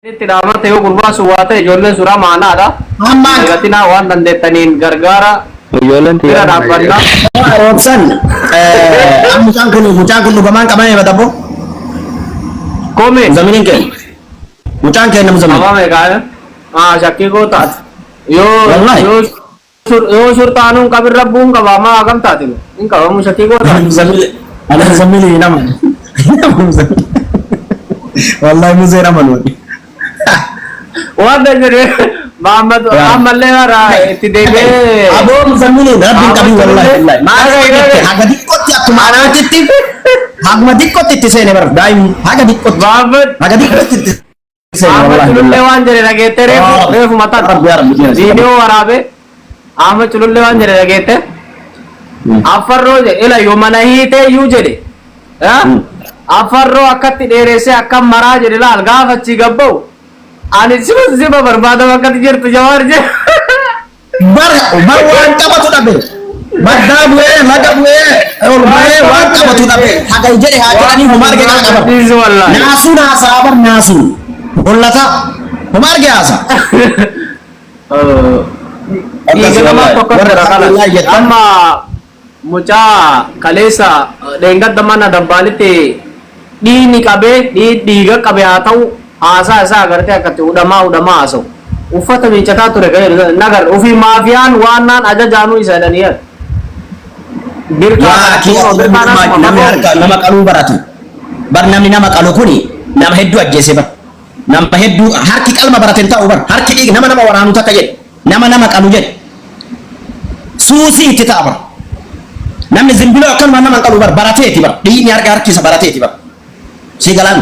Itti dhaamate yoo gurbaa sun waa ta'e ijoolleen suuraa maanaadha. Amma Dagatinaa waan dandeettaniin gargaara. Ijoolleen Bira dhaabbannaa. Roobsan mucaan kun dhugamaan qabame badabbo. Komi. Muzamiliin keenya. Mucaan keenya Muzamil. Qabame kaa'e. Ah, shakkii goota. Yoo Wallahi. yoo surtaanuun qabin rabbuun qaba amma akkam taate? Hin qabamu, shakkii goota. Muzamil, ana Muzamili nama. Muzamil. Wallahi Muzee nama nuti. Waan jedhe Muhammad ammallee bara itti deebi'ee. Aboo, Muzamiliin rabbiin qabii, wallahi billahi. Maal haga xiqqootti akkuma anaatitti haguma xiqqootti itti seene bara daa'imni haga xiqqootti. Muhammad Haga xiqqootti itti seene, Ahmad wallahi Culullee billahi. waan jedhe dhageette reefu reefu mataan Rabbi yaa Rabbi keenya. Viidiyoo waraabe. Ahmad Culullee waan jedhe dhageette. Affarroo jedhe, ila yoo mana hiitee iyyuu jedhe. Affarroo akkatti dheeressee akkam maraa jedhe, laal gaafa achii gabba'u. Ani sima sima barbaadama akkatti jirtu Jawaar jedhe. Bar bar waan qabatu dhabe. Baddaa bu'ee, laga bu'ee, ol bu'ee waan qabatu dhabe. Haga jedhe haa jedhanii homaa arge kana qaban. Dhiisu wallaahi. Naasuu naasaa bar, naasuu. Hollata. Homaa arge haasa. Dhiiga namaa tokko jira kana. Amma mucaa kaleessa dheengadda mana dabbaalitti dhiigni qabee, dhiiga qabee haa ta'u, haasaa isaa agartee akkatti hudhamaa hudhamaa haasa'u. Uffata miiccataa ture kan nagar ofii maafiyaan waan naan ajajaanuu isa jedhanii yaadu. Birkaa Yaa kiyya, namni harka nama qaluu baratu. Bar namni nama qalu kuni nama hedduu ajjeese bar. Nama hedduu harki qalma barate hin ta'u bar. Harki dhiig nama nama waraanu takka jedhe. Nama nama qalu jedhe. Suusii itti ta'a bar. Namni zimbiloo akkanuma nama hin qalu bar, barateeti bar. Dhiigni harka harkisa barateeti bar. Si galaan.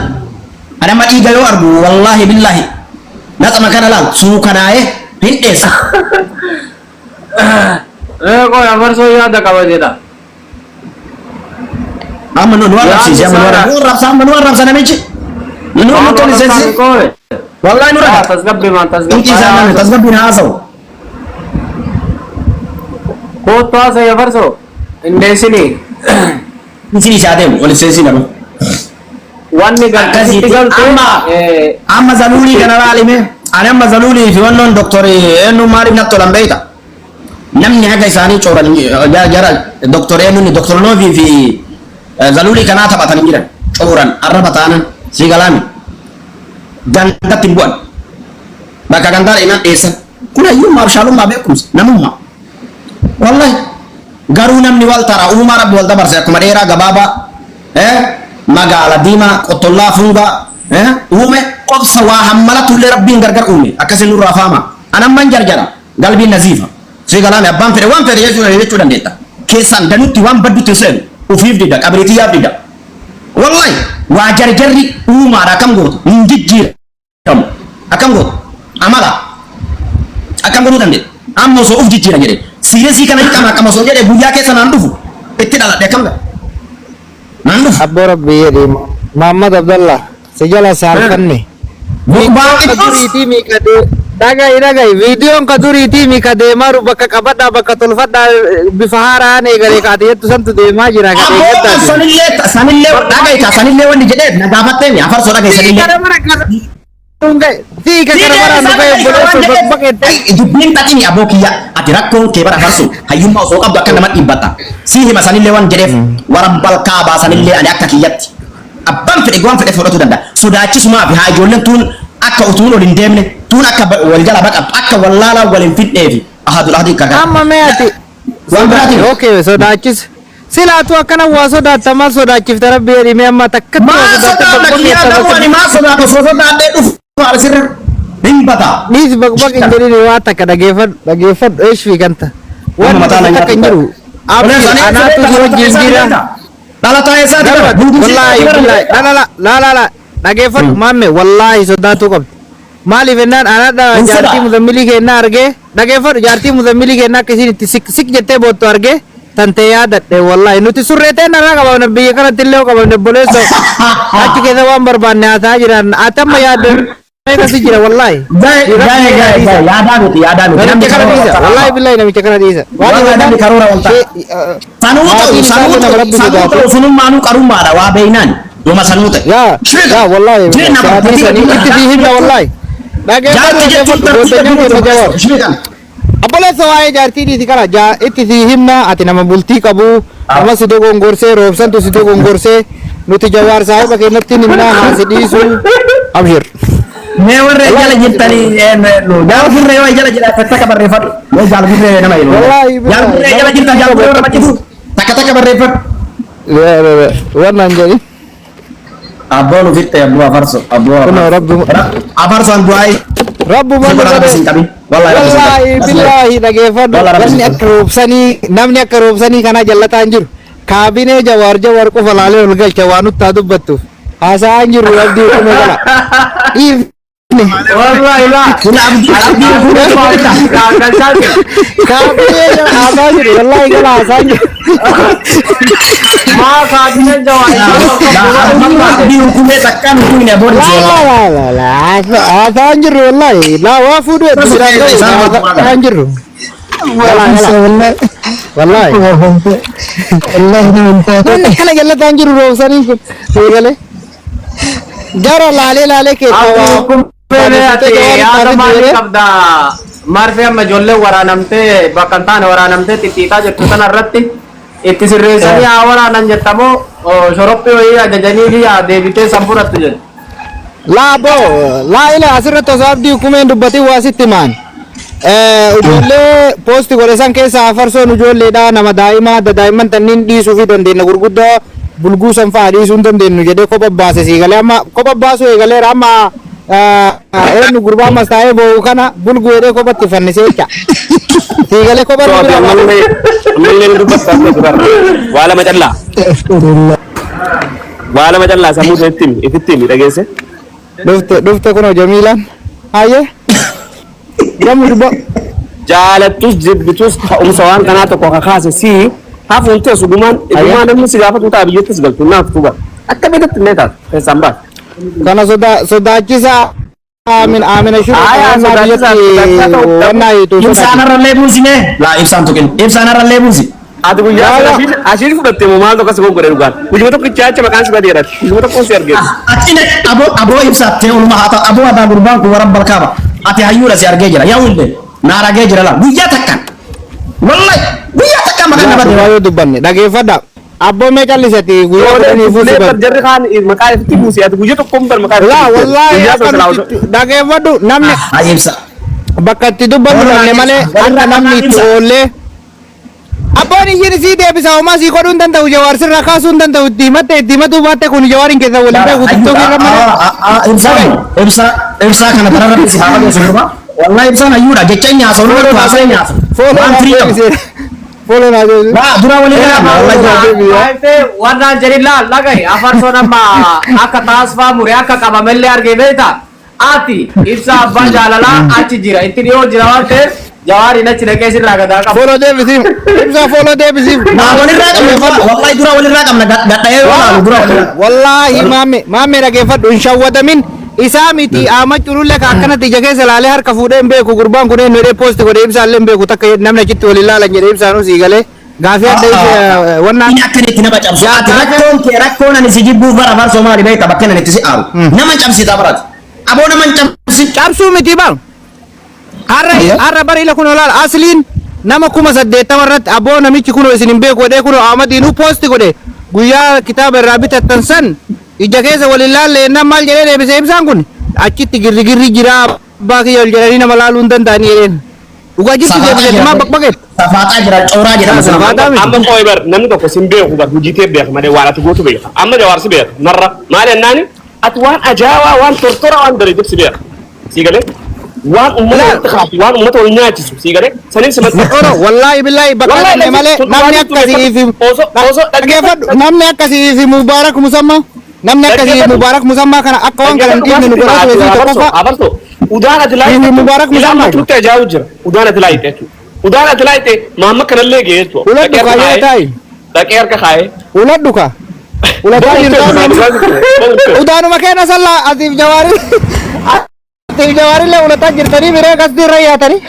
Ani amma dhiiga yoo argu, wallaahi billaahi, naxama kana laal suukanaa'ee hin dheessa. Ee, qoya farsoo yaada qaba jedha. Amma nu arrabsiise, amma nu arrabsa, amma nu arrabsa namichi. Nu nu toli sensi. Wallahi nu raga. Tasgabbii maan. Inti isaan namni Tasgabbii. Tasgabbiin haasa'u. Kootu haasa'e farsoo. Indeessinii. Isin isaa deemu ol seensi nama. Wanni Akkasitti galteetti galte. amma zaluulii kana laalime, ani amma zaluulii fi wannoon doktori eenyu maaliif natti tolan beeyta? Namni haga isaanii cooran jara doktor eenyuun doktor Noovii fi zaluulii kanaa taphatanii jiran cooran arraba taanan si galaami gandatti hin bu'an, bakka gandaa dheenaan dheessan. Kun hayyummaa, abshaalummaa, beekumsa namummaa. Wallahi garuu namni wal tara, uumaa rabbi wal dabarse, akkuma dheeraa gabaabaa, magaala diimaa qottollaa fungaa uume, obsa waa hammalatullee rabbiin gargar uume. Akkasin nurraa faama. Anamman jarjara galbiin naziifa si galaame. Abbaan fedhe waan fedhe jechuu dandeetta. Keessaan danutti waan baddutti hin seenu, ufiif dida, qabriitiyyaaf dida. Wallahi waa jarjarri uumaadha. Akkam gootu? Hin jijjiiramu. Akkam gootu? Amala akkam godhuu dandeetta? Amma osoo uf jijjiira jedhe, siiresii kana qama akkam osoo jedhe, guyyaa keessa naan dhufu itti dhaladhe, akkam ga'a naan dhufu. Abbo, Rabbi jedhi, Muhammad Abdallah si jala saalfanne. Gurbaan Ka xiqqoos duriitii miika dhaga'i dhaga'i, viidiyoon ka duriitii miika deemaa, bakka qabadhaa, bakka tolfadhaa, bifa haaraan eegalee kaate jettu santu deemaa jira ka Aboo, deeggaddaati. Sanillee dhaga'i, sanillee wanni jedhee na gaafatteemi afarsoo, dhaga'i sanillee. Kana mara kana fiiga kana mara nu ga'e, obboleessa bakka. Dubbiin xaxini, aboo kiyya, ati rakkoon kee bara farsu hayyummaa osoo qabdu akka nama dhiibbatta. Sii hima, sanillee waan jedheef warabbal kaabaa, sanillee ani akka kiyyatti abbaan fedhe waan fedhe fudhatuu danda'a. Sodaachisumaa fi haa ijoolleen tuun akka utuun ol hin deemne, tuun akka wal jala baqattu, akka wallaalaa wal hin fidneefi ahadul ahadii kakara. Amma mee ati Waan biraatiin. Okay, sodaachis. Silaatu akkana waa sodaatta, maal sodaachifta? Rabbi jedhi, mee amma takkatti waa Maa sodaatta. sodaadha kiyyaa? Garuu ani maa sodaadha? Osoo sodaadhee dhufu asirra hin bataa. Dhiis, baqbaq hin jedhini, waa takka dhageeffadhu, dhageeffadhu, eesh fi kanta. Waan Mataa na takka hin jiru. Abdi anaatu si wajjin jira. Dhalataa eessaati bara? Wallaahi billahi, la la la la la, dhageeffadhu maamme, wallaahi sodaatuu qabdi. Maaliif jennaan, anadha Hin jaartii sodaa. Muzammilii kennaa argee, dhageeffadhu, jaartii Muzammilii kennaa akka isiin itti sik sik jettee boottu argee tantee yaadadhe. Wallaahi nuti surree ta'e narraa qabamne, biyya kanatti illee qabamne, obboleessoo, achi keessa waan barbaanne haasaa jiran. Ati amma yaadde meeqasi jira, wallaahi. Gahe gahe gahe gahe, yaadaa miti, yaadaa miti. Namicha kana dhiisa, wallaahi billahi, namicha kana dhiisa. Wallahi namni karoora wal ta'a. Sanuu ta'u Maatiin isaa sanuu nama ta'u Rabbi sanuu sodaatu. ta'u, sunummaanuu qarummaadha waa beeynaan. Yooma sanuu ta'e. Yaa Shirika. yaa wallahi Jireenya sa'aatii sanii itti sii himna wallahi. Dhageeffadhu Jaarti jechuun dhaggeeffadhu tartiiba gootanyaan keenya Jawaar. Shirika. Obboleessa waa'ee jaartii dhiisi kana jaa itti sii himna ati nama bultii qabu nama si dogongorsee roobsantu si dogongorsee nuti Jawaar saahiba keenyatti himna haa si dhiisu abshir. Mee warra jala jirtanii jaal gurree yoo jala jira takka barreeffadhu. Mee jaal gurree nama jedhu. Wallaahi Jaal gurree jala jirta jaal gurree nama jedhu. Takka takka barreeffadhu. Wannan jedhi. Abboon ufitte abboo afarso abboo Kunoo rabbi afarso an du'aayi. Rabbuma nu Rabbi godhe. sin qabin. Wallahi rabbi sin Wallaahi qabin. billaahi dhageeffadhu. Wallahi rabbi Namni sin akka roobsanii namni akka roobsanii kanaa jallataa hin jiru. Kaabinee Jawaar Jawaar qofa laalee ol galcha waan nutti haa dubbattuuf. Haasa'aa hin jirru abdii kunoo gala. Dhiifne. Wallahi laa. Kun abdii abdii Kaabinee haasa'aa jiru wallaahi gala haasa'aa hin jiru. Maa kaabineen Jawaar. Abdii hukumee takkaan hukumine abboon Laa laa laa laa laa haasa'aa hin jirru wallaahi laa waa fuudhu hedduu biraan ga'u haasa'aa hin jirru. Gala gala. Wallaahi. Namni akkana jallataa hin jiru roobsanii kun. Eegalee. Gara laalee laalee keessaa waa. Hukumee ati yaada maalii qabda? Marfee amma ijoolleen waraanamtee bakka hin taane waraanamtee xixxiixaa jirtu sana irratti itti sirreessanii haa waraanan jettamoo shorophii wayii ajajanii fi haa deebitee san fudhattu jedhu. Laa boo laa ila asirratti osoo abdii hukumeen dubbatiin waa sitti maan. Ijoollee poosti godhe san keessaa afarsoon ijoolleedha nama daa'imaa daa'imman tanniin dhiisuu fi dandeenya gurguddaa bulguu san fa'aa dhiisuu hin dandeenyu jedhee kopha baase sii galee amma kopha baasuu eegaleera amma eenyu gurbaa ammas taa'ee boo'u kana bulguu jedhee kophatti fannisee jecha. Sii galee kopha So ati bira ammallee ammallee ni dubbatta akka dubarra. Waa lama callaa. Waa lama callaa sammuu itti himi ifitti himi dhageesse. Dhufte dhufte kunoo Jamiilaan. Hayyee. Gamu dubba. Jaalattus jibbitus ka'umsa waan kanaa tokko kakaase sii hafuun teessu gumaan gumaa namni si gaafatu ta'a biyyattis galtu naaf tuba. Akka beekatti illee taatu keessaan baatu. Kana sodaachisaa aamin aamina shuru Aayaa wannaa sodaachisaa biyyatti sodaachisaa ta'uu wannaa hiitu Ibsaan sodaachisa. irrallee buusine. Laa ibsaan tuqin. Ibsaan irrallee buusi. Ati guyyaa Laa sana laa. ashiin fudhatte moo maaltu akkas godhe dhugaan. Guyyuma tokkicha acha maqaan si badeera. Guyyuma tokkoon si argeera. Ati aboo aboo ibsaattee oluma haa ta'u aboo adaa gurbaan kun warra balkaaba. Ati hayyuudha si argee jira. Yaa hullee naa argee jira laa guyyaa takkaan. Wallahi guyyaa takkaan maqaan Laa na dhugaa badeera. yoo dubbanne dhageeffadha. Abboo mee callisati guyyaa kudhanii fuusi Fuulee bari. jarri kaan maqaa itti buusi ati guyyaa tokkoon bar maqaa itti Laa buusi. wallaahi Guyyaa akka sana silaa nuti osoo itti dhageeffadhu namni Haa ibsa. bakka itti dubbannu Walirraa dhabne malee ibsa. akka Walirraa namni itti ibsa. oollee. Abboon iyyiin isii deebisa homaa sii godhuu hin danda'u Jawaar sirraa kaasuu hin danda'u itti himatte itti himatuu baatte kun Jawaar hin keessa waliin beeku tiktookii irra malee. Ibsaan ibsaa ibsaa kana bara rabbi si haa qabeessu gurba. Wallahi ibsaan hayyuudha jecha inni haasa'u Fooloo nama naa haasa'u inni haasa'u. fooloo Waan naa firii qabu. deebisee fooloo naa deebisee. Waa dura walirraa qabna wallahi. Waa'ee warraan jedhin laal dhagahi afarsoon amma akka taasifaa mure akka qabamellee argee beekta. Ati ibsa abbaa jaalalaa achi jira itti dhiyoo jira waan ta'eef Jawaariin achi dhaqee sirraa gadaa qaba. Fooloo deebisiif ibsaa fooloo deebisiif. Naa walirraa qabna wallahi dura walirraa qabna gadhayee yoo laalu dura walirraa. Wallaahi maamme maamme dhageeffadhu hin shawwadamin isaa miti aama culullee ka akkanatti ija keessa laalee harka fuudhee hin beeku gurbaan kun eenyu jedhee poosti godhee ibsaallee hin beeku takka namni achitti waliin laalan jedhee ibsaanuu sii galee gaafii adda isa wannaan Inni akka itti nama cabsu. Yaa Ati gaafii- rakkoon kee rakkoon ani si jibbuuf bara afaan Somaali beekta bakka inni itti si aaru. Nama cabsita barati. Aboo nama hin cabsi. Cabsuu miti bar. Har'a har'a bara ila kun olaal asliin nama 80,000 irratti abboo namichi kunoo isin hin beeku godhee kunoo Ahmadiinuu poosti godhe guyyaa kitaaba irraa bitattan san ija keessa waliin laalle jennaan maal jedhee deebise ibsaan kun achitti girrigirri jira abbaa kiyya ol jedhanii nama laaluu hin danda'anii jedheen. Dhugaa jirtu Safaaxaa deebise jira. maa baqbaqeet. Safaaxaa jira cooraa jedhama sun. Safaaxaa miti. Amma qooyi bar namni tokko sin beeku bar hojii tee beeka malee waan ati gootu beeka. Amma Jawaar si beeka narra maal jennaani ati waan ajaa'ibaa waan tortora waan bareeduuf si beeka. Sii galee waan uummata Laal. walitti kaasu waan uummata wal nyaachisu sii galee saniif si maxxansa. Oro wallaahi billaahi bakka Wallaahi dhabne malee sun namni dhugaatiitu akkasii fi osoo osoo dhaggeeffadhu namni akkasii fi Mubaarak Musammaa namni akkasii Dhaggeeffadhu. Mubaarak Musammaa kana akka waan kana hin dhiifne nu godhaa ture sii tokkoffaa Abarso udaan ati Fiifi Mubaarak ilaa Musammaa machuutti ajaa'u jira udaan ati laayite jechuudha. Udaan ati laayite maamma kanallee ga'e jechuudha. Uladhu Dhaqee ka harka yaa kaa'ee taa'i dhaqee harka kaa'ee. uladhu ka ulataa jirtaa udaanuma keenya sallaa atiif jawaari. Ati Jawaarillee ulataa jirtanii biree akkasitti irra yaatanii.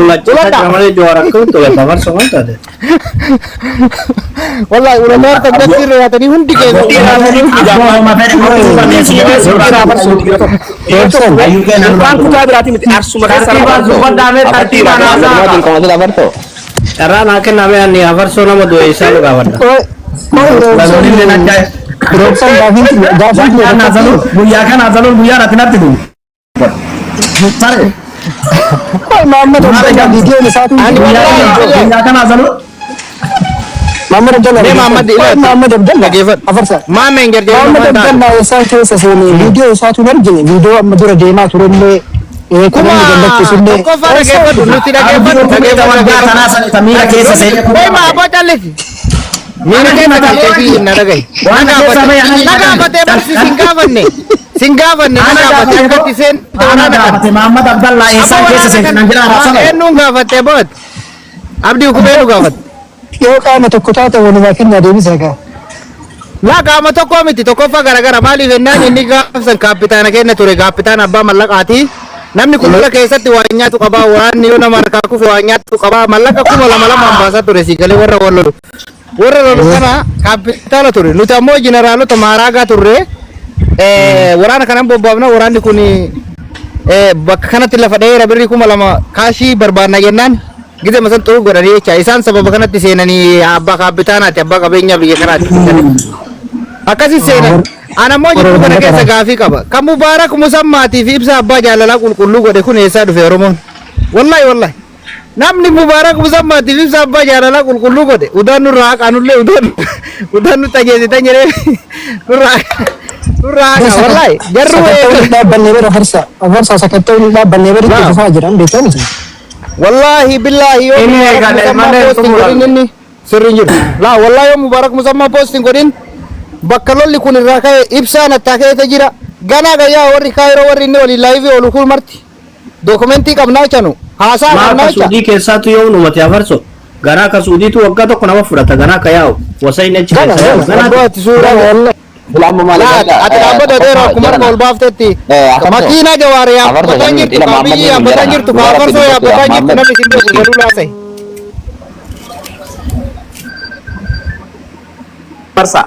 Ulachisaa jira malee Jawaar akkamitti ulata afarsoo maal taate? Wallahi ulataa harka akkasitti irra yaatanii hundi keessan. Waan kutaa biraatii miti arsuma keessa Tartiibaan dubbadhaa mee tartiibaan haasaa. Carraa naa kenname ani afarsoo nama du'e isaa nu gaafadha. Roobsan gaafin Guyyaa kana zaluun guyyaa irratti natti dhufu. Sare. Qoy Muhammad Abdallah viidiyoon isaatu Ani wallahi Guyyaa kana zaluun. Muhammad Abdallah Mee Muhammad Qoy ilaali. Muhammad Abdallah Dhageeffadhu. afarsa Maameen jarjaruu Muhammad maal taate? Abdallah isaan keessa seenee viidiyoo isaatu hin argine viidiyoo amma dura deemaa turellee kan Kuma inni gallachiisullee tokkoffaa dhageeffadhu nuti dhageeffadhu dhageeffadhu dhageeffadhu. Miira keessa seenee. Qoy maa abbaa callisi. Miira keessa galtee fi na dhagahi. Na Waan keessa gaafate. bahe ana Na gaafatee barsi sin gaafanne. Sin gaafanne na gaafate akkatti seen Ana gaafate Muhammad Abdallah eessaan keessa seenee nan jedhaa raabsame. Eenyuun gaafattee bood? Abdii Kubeenu gaafatte. Yoo qaama tokko taate walumaa kennaa deebisa gaa. Laa qaama tokko miti tokkoffaa garagara maaliif jennaan inni gaafsan kaapitaana kenna ture kaapitaana abbaa mallaqaati. Namni kun lola keessatti waa nyaatu qabaa waraanni yoo nama harkaa kufe waa nyaatu qabaa mallaqa 2000 2n baasaa ture si galee warra wal lolu. Warra lolu kana kaapitaana ture nuti ammoo jeneraalota maaraagaa turre waraana kanan bobbaafna waraanni kun bakka kanatti lafa dheera birrii 2000 kaashii barbaanna jennaan gizee masan xuruu godhanii jecha isaan sababa kanatti seenanii abbaa kaapitaanaati abbaa qabeenyaa biyya kanaati. Akkasi seenan. Ana ammoo jidduu kana keessa gaafii qaba. Kan Mubaarak Musammaatii fi ibsa abbaa jaalalaa qulqulluu godhe kun eessaa dhufe Oromoon? Wallahi wallahi. Namni Mubaarak Musammaatii fi ibsa abbaa jaalalaa qulqulluu godhe udaan nurraa haqaanullee udaan udaan nutti ajeessitan jedhee nurraa haqa wallahi. Jarru Sakatta'uun dhaabbannee bara farsa afarsa sakatta'uun dhaabbannee bara itti fufaa jiran beektan isin. Wallahi billahi yoo Inni Mubaarak eegale Musammaa malee poostiin xumuran. godhin inni sirri hin jiru. Laa wallahi yoo Mubaarak Musammaa poostiin godhin bakka lolli kun irraa ka'e ibsaan attaa keessa jira. Ganaa gayyaa warri Kaayiroo warri inni waliin laayivii oolu kun marti. Dookumentii qabnaa jechanu. Haasaa Maa qabnaa ka jecha. Suudii keessaatu yoo uumate afarso. Ganaa ka Suudiitu waggaa tokko nama fudhata ganaa ka yaa'u. Wasa inni achi Gana keessa yaa'u. gana Ganaa Abbaa ati suuraa gana wallahi. Laa ati dhaabbata dheeraa akkuma harka ol baaftetti. Makiinaa Jawaar yaabbataa jirtu ka biyyi yaabbataa jirtu ka afarsoo yaabbataa jirtu namni isin beeku garuu laasa'e. Marsa.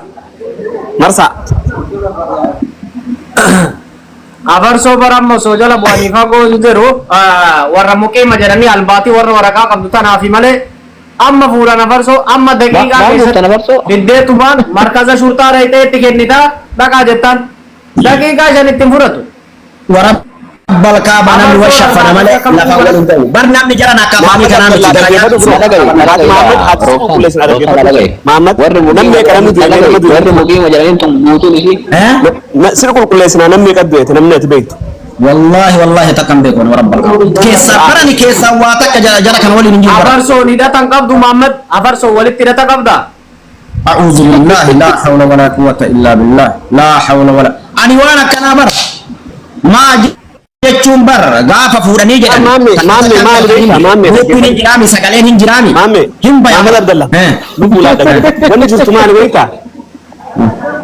Marsa. Afarsoo bara amma osoo jala bu'anii fagoo hin jiru warra muqiima jedhanii albaatii warra waraqaa qabdu tanaafi malee amma fuudhan afarsoo amma daqiiqaa Maal keessatti gooftan afarsoo? diddeetumaan markaza shurxaa dhayxee itti kennitaa dhaqaa jettaan daqiiqaa 5 ittiin fudhatu. Warra balkaa namni wal shaffana malee lafa wal hin ta'u. Bar namni jaran akka afaanii kanaa miti Mahammad namni meeqa namni du'e nama du'e Warri muqiima jedhaniin tun guutuun isii Eh? Sirri qulqulleessinaa namni meeqa du'e namni ati beektu. Wallahi wallahi takkan beeku warra balkaa. Keessa barani keessa waa takka jara jara kana waliin hin jiru bara. Afarsoon hidhatan qabdu Muhammad afarsoon walitti hidhata qabda. أعوذ بالله لا حول ولا قوة إلا بالله لا حول ولا ani waan akkanaa bar maa jechuun bar gaafa fuudhanii jedhan Maamme, maamme, maal beektaa, maamme. Lubbuun hin jiraami sagaleen hin jiraami Maamme, hin bayan Mahammad Abdallah. Eh. Lubbuu laadha. Wanni jirtu maali beektaa?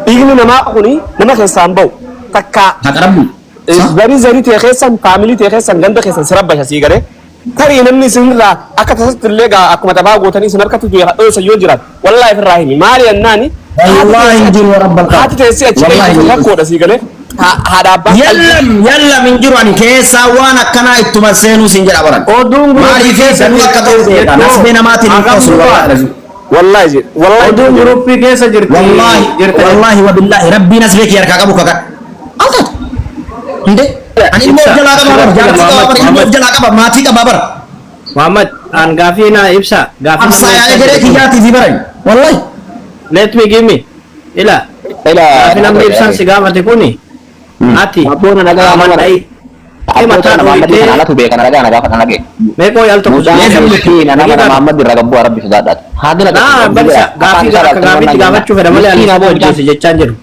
Dhiigni namaa kuni nama keessaa hin bahu. Takka Haqa rabbi zarii zarii ta'e keessan faamilii ta'e keessan ganda keessan si rabbasha sii galee. Tarii namni isinirraa akka tasatti illee gaa akkuma taphaa gootanii isin harkatti du'e dho'isa yoo jiraat wallaahi ofirraa himi maali jennaani. Wallaahi hin jiru warra balkaa. Haati teessee achi Wallaahi hin keessa jiru. rakkoodha sii galee. Haadha abbaan Yallam yallam hin jiru ani keessaa waan akkanaa ittuma seenuu sin jedha baran. Oduun Maaliif danuu akka ta'u beeka nasbee namaatiin hin qoosu wallaahi. Wallaahi jedhe wallaahi Oduun guruppii keessa jirti. Wallaahi jirti. wallaahi wabillahi rabbiin as beekii harkaa qabu kakadha. Altaatu. Hinde ani ilmoo of jalaa qaba bar jaartii qaba bar ilmoo of jalaa qaba maatii qaba bar. Muhammad an gaafii na ibsa gaafii Absaa yaa'ee garee kiyyaatii fi baran. Wallaahi. Let me give me ila gaafii namni ibsaan si gaafate kuni ati Abboon nagaa qaamaan dha'i. Abboon Muhammad kana alatu beekan ragaa nagaa fadhan dhagee. Meeqoo yaal tokko Mucaan miskiina nama Muhammad irra gabbuu rabbi sodaadhaati. Haadina Naa barsa gaafii akka gaafiitti gaafachuu fedha malee ani hojjeese jechaan jiru.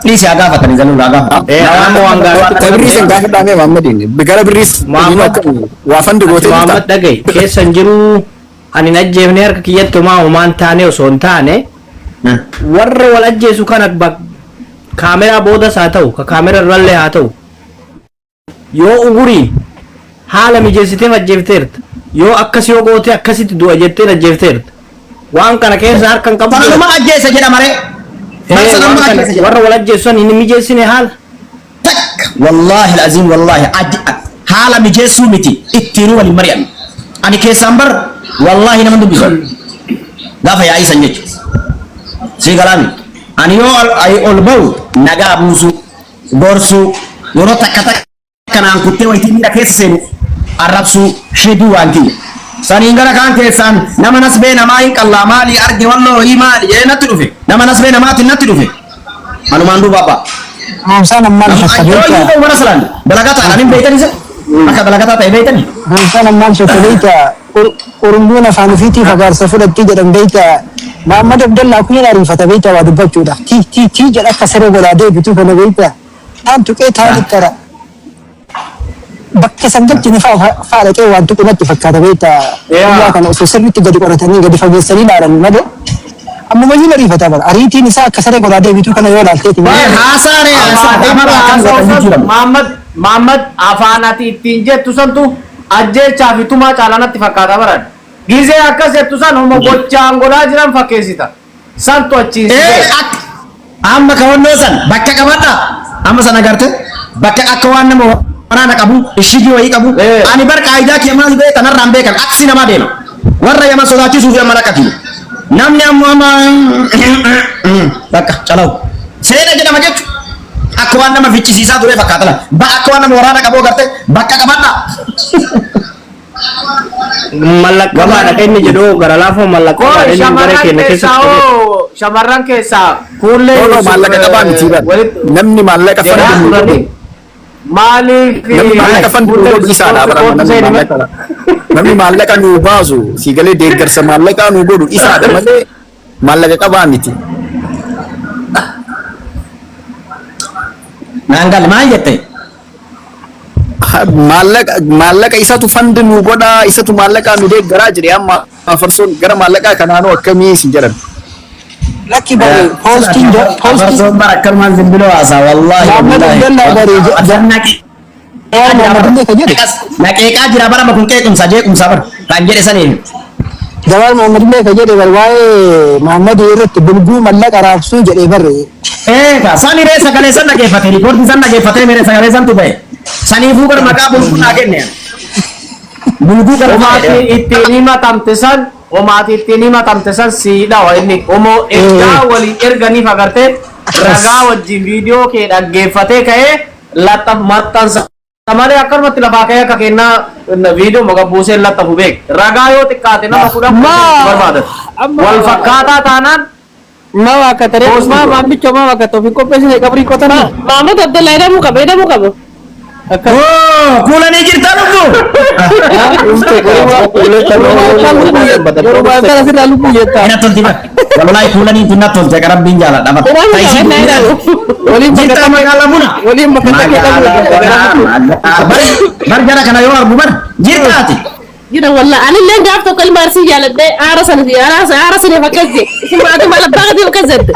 Dhiisi haa gaafatanii galuu haa gaafatan. Amma waan gaafiitti Birrii isin gaafadhaa mee Muhammadiin gara birriis Muhammad waa fandi gootee jirta. Muhammad dhagaye keessa hin jiru ani hin ajjeefne harka kiyyatti homaa homaan taane osoo hin taane warra wal ajjeesu kana kaameraa boodas haa ta'u ka kaameraa irrallee haa ta'u Yoo uguriin haala mijeessitee ajjeefteerta. Yoo akkas yoo goote akkasitti du'a jettee ajjeefteerta. Waan kana keessa harka hin qabdu. Sanuma ajjeese jedha maree. Sanuma ajjeese jedha. Warra wal ajjeessan hin mijeessine haala. Takka wallaahi alazim wallaahi haala mijeessuu miti ittiinuu waliin mari'anne. Ani keessaan bar wallaahi nama dubbisu. Gaafa yaa'ii san jechuudha. Sii galaami. Ani yoo ol ba'u nagaa buusuu, gorsuu, yeroo takka takka naan kuttee wayitii miira keessa seenu arrabsuu shiduu waan kiyya. Saniin gara kaan keessaan nama nasbee namaa hin qallaa maali arge walloo hii maali jedhee natti dhufe. Nama nasbee namaatiin natti dhufe. Anumaan duuba abbaa. Haamsaan ammaan shakka Yeroo beektaa. iyyuu mana salaan dalagataa ani beektan isa akka dalagataa ta'e beektani. Haamsaan ammaan shakka beektaa. Urumbuun afaan ofiitiif agaarsa fudhatti jedhan beektaa. Muhammad Abdallaa kun hin ariifata beektaa waa dubbachuudha. Ti ti ti jedha akka saree godhaa deebitu kana beektaa. Taan tuqee taan ittara. Bakka san galchine faa dhaqee waan tuqu natti fakkaata beektaa. Waa kana osoo sirriitti gadi qoratanii gadi fageessanii ilaalan malee. Amma mayyuu ariifata bara. Ariitiin isaa akka saree godhaa deebitu kana yoo ilaalteeti. Haasaa ree haasaa amara akkam godhan jijjiiramu. Muhammad Muhammad afaan ati ittiin jettu santu ajjeechaa fi tumaa caalaa natti fakkaata baran. Gizee akkas jettu san homo gochaan godhaa jiran fakkeessita. Santu achiin si ga'e. Amma kawannoo san bakka qabadha. Amma san agarte bakka akka waan nama waraana qabu ishigii wayii qabu. Ani bar qaayidaa kee maal beektan narraan beekan aksi namaa deema. Warra yaman sodaachisuu fi amma rakkatu. Namni ammoo amma bakka calawu. Seera jedhama jechuudha. Akka waan nama fichisiisaa ture fakkaata la. Ba akka waan nama waraana qabu agarte bakka qabadha. Mallaqabaadha kan inni jedhu gara laafoo mallaqabaadha inni gara keenya keessatti. Hoo shamarran keessaa kuullee No, no, maallaqa qabaa miti bar. Namni maallaqa jedhaa fandi nuu turani. godhu. Maaliif Namni maallaqa fandi nuu godhu isaadha bara namni maallaqa. Namni maallaqa nuu baasu si galee deeggarsa maallaqaa nuu godhu isaadha malee maallaqa qabaa miti. Naan galle maal jette? Maallaqa maallaqa isatu fandi nuu godhaa isatu maallaqaa nu deeggaraa jedhe amma farsoon gara maallaqaa kanaanoo akkamii si jedhan. Lakki bari poostiin poostiin Farsoon bara akkanumaan zimbiloo haasaa wallaahi. Muhammad Abdallaa bari Jawaar Muhammad illee ka jedhe. Naqeeqaa jira bara kun qeequmsa jeequmsa bara kan jedhe saniin. Jawaar Muhammad illee ka jedhe bari waa'ee Muhammad irratti bulguu mallaqa raabsuu jedhe bari. Eega sani ree sagalee san dhageeffate riikoordii san dhageeffatee mere sagalee santu ba'e. Saniifuu gara maqaa bulguu naa kenne. Bulguu gara Homaati ittiin himatamte san homaati ittiin himatamte san siidha wa inni homoo ergaa walii erganiif agartee ragaa wajjin viidiyoo kee dhaggeeffatee ka'ee laxxaf maxxansa malee akkanumatti lafaa ka'ee akka kennaa viidiyoo maka buusee laxxafu beek ragaa yoo xiqqaate nama kudhan barbaadan wal fakkaataa taanaan Ma waa kataree ma maammicha ma waa katoo fi qopheessine qabrii qotanii. Maamad Abdallaa hidhamuu qaba hidhamuu qaba. Oo kuulanii jirta lubbu. Yeroo akkana sirraa lubbuu jettaa. Ina tolti bara. Wallahi kuulanii tun na tolte rabbiin jaaladha bara. Waliin Jirta magaalaa buna. Waliin bakka Magaalaa buna. Bar jara kana yoo argu bar jirtaati. Jira wallah ani illee gaaf tokko ilma arsii jaaladhee aara sana aara saniif akkas jee isin maati maal abbaa gatii akkas jette.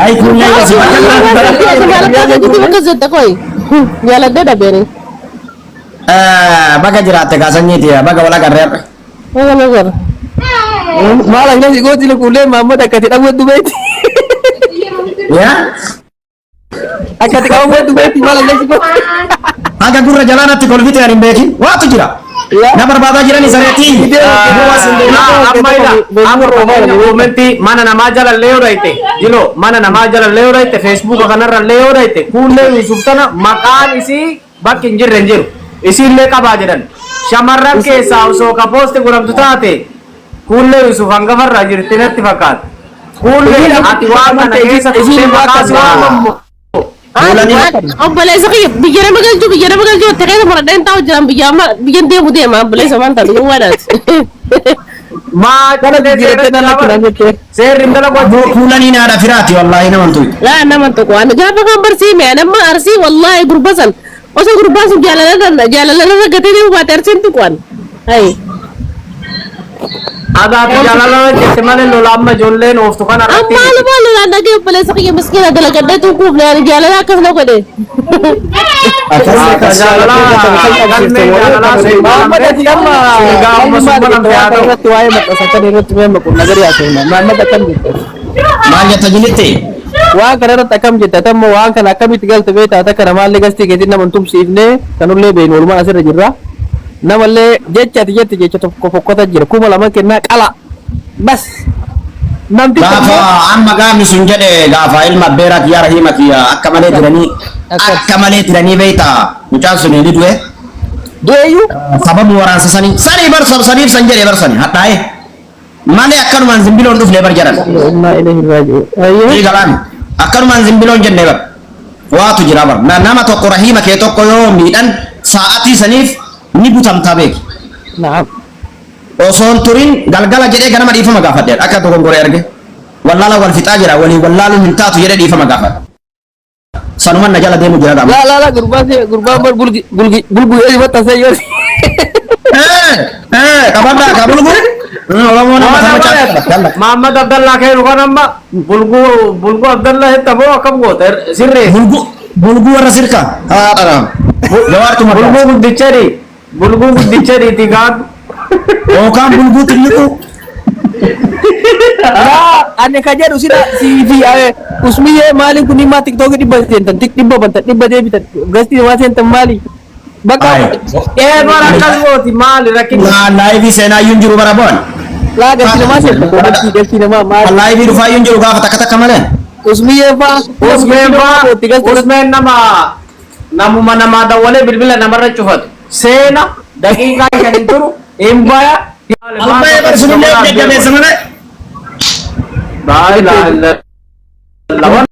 Ay kuulee si Maal abbaa gatii akkas jette koyi jaaladhee dhabeeni. Baga jiraatte kaasanyiiti baga wal agarree har'a. Maal agarra. Maal akkas gooti kuulee Maamad akkati dhabuu dubeeti. Yaa Akkati qabamuu dubeeti maal akkas gooti. Haga gurra jalaanatti kolfite ani hin beekin waatu jira. Na barbaadaa jiran isaaniitii. Amma mana namaa jala illee yoo dhayite jilo mana namaa jala illee yoo dhayite feesbuuka kanarra illee yoo dhayite kuullee Yuusuf tana maqaan isii bakki hin jirre hin jiru isiillee qabaa jedhan shamarran keessaa osoo ka poosti godhamtu taate kuullee Yuusuf hangafarraa jirti natti fakkaata kuullee ati waan kana keessa turtee maqaa si waamamu Obboleessa kiyya biyya nama galchuu biyya nama galchuu itti keessa maradheen taa'u jiran biyya amma biyyan deemu deema obboleessa maal taatu yoo waadaati. Maa Kana jijjiirattee nan lakki naan jettee. seerri hin dalagu achitti. Kuulanii naadha firaati wallaahi nama tuyi. Laa nama tokko waan gaafa kan barsiime ani amma arsii wallaahi gurba san osoo gurbaan sun jaalala jaalala irra gatee deemu baate arsiin tuqu ani. Hayi. Adaati jaalala jette malee lola amma ijoolleen ooftu kana irratti. Amma lama lolaan dhagee obboleessa kiyya miskiina dalagadhee tuukuuf ani jaalala akkas na godhe. Jaalala galmee jaalalaa Muhammad ati amma gaafuma maal summa jette namti haa waan ta'u. irratti waa'ee maxxansa kan irratti mee maqu nagari haasofna. Muhammad akkam jette? Maal jetta jinitti? Waan kana irratti akkam jette? Ati amma waan kana akkamitti galte beektaa? Ati kana maallee gastii keetiin nama hin tumsiifne kanullee beeknu walumaan asirra jirra. Namallee jecha ati jette jecha tokko fokkota jira. 2000 kennaa qala. Bas. Namtichi Gaafa ammoo amma gaafni sun jedhe gaafa ilma abbeeraa kiyyaa rahiima kiyya akka malee tiranii akka malee tiranii beektaa mucaan sun ni du'e. Du'eeyyuu. Sababu waraansa sanii sanii bar saniif san jedhe bar sanii hadhaa'e malee akkanumaan zimbiloon dhufne bar jedhan. Innaa ilayhi raaji'uun. Ayyee. Ni galaan akkanumaan zimbiloon jenne bar waatu jira bar nama tokko rahiima kee tokko yoo miidhan sa'atii saniif ni butamtaa beeki. Naam. Osoon turin galgala jedhee ganama dhiifama gaafadhe akka dogongoree arge wallaala wal fixaa jira walii wallaaluun hin taatu jedhee dhiifama gaafadhe. Sanuman na jala deemu jira gaama. Laa laa laa gurbaan gurbaan bar bulgi bulgi bulgu ee maxxansa yoo. Qabadhaa ka bulgu. Oromoo nama sama caalaa. Muhammad Abdallah keenu kan amma bulguu bulguu Abdallah hetta moo akkam goota sirree. Bulgu bulgu warra sirka. Haa dhara. Jawaartu Bulguu mataa. guddichadhi bulguu guddichadhiiti gaan. Yookaan bulguu xilliquu. Laa ani ka jedhu sila siifi usmiyyee maaliin kun himaa tiktookii dhibba seentan tik dhibba bantan dhibba deebitan gastii namaa seentan maali? Bakka Ee bara akkas gooti maali rakkinni. Laayivii seenaa iyyuu hin jiru bara bu'an. Laa gastii namaa seentan koomantii gastii namaa maali? Laayivii dhufaa iyyuu hin jiru gaafa takka takka malee. Usmiyyee faa Usmeen faa Usmeen nama namuma namaa dawwalee bilbila namarra cufatu seena daqiiqaa shan hin turu hin baya. Albaayee barsuun illee jajjabeessa malee. Laa ilaaha illallah.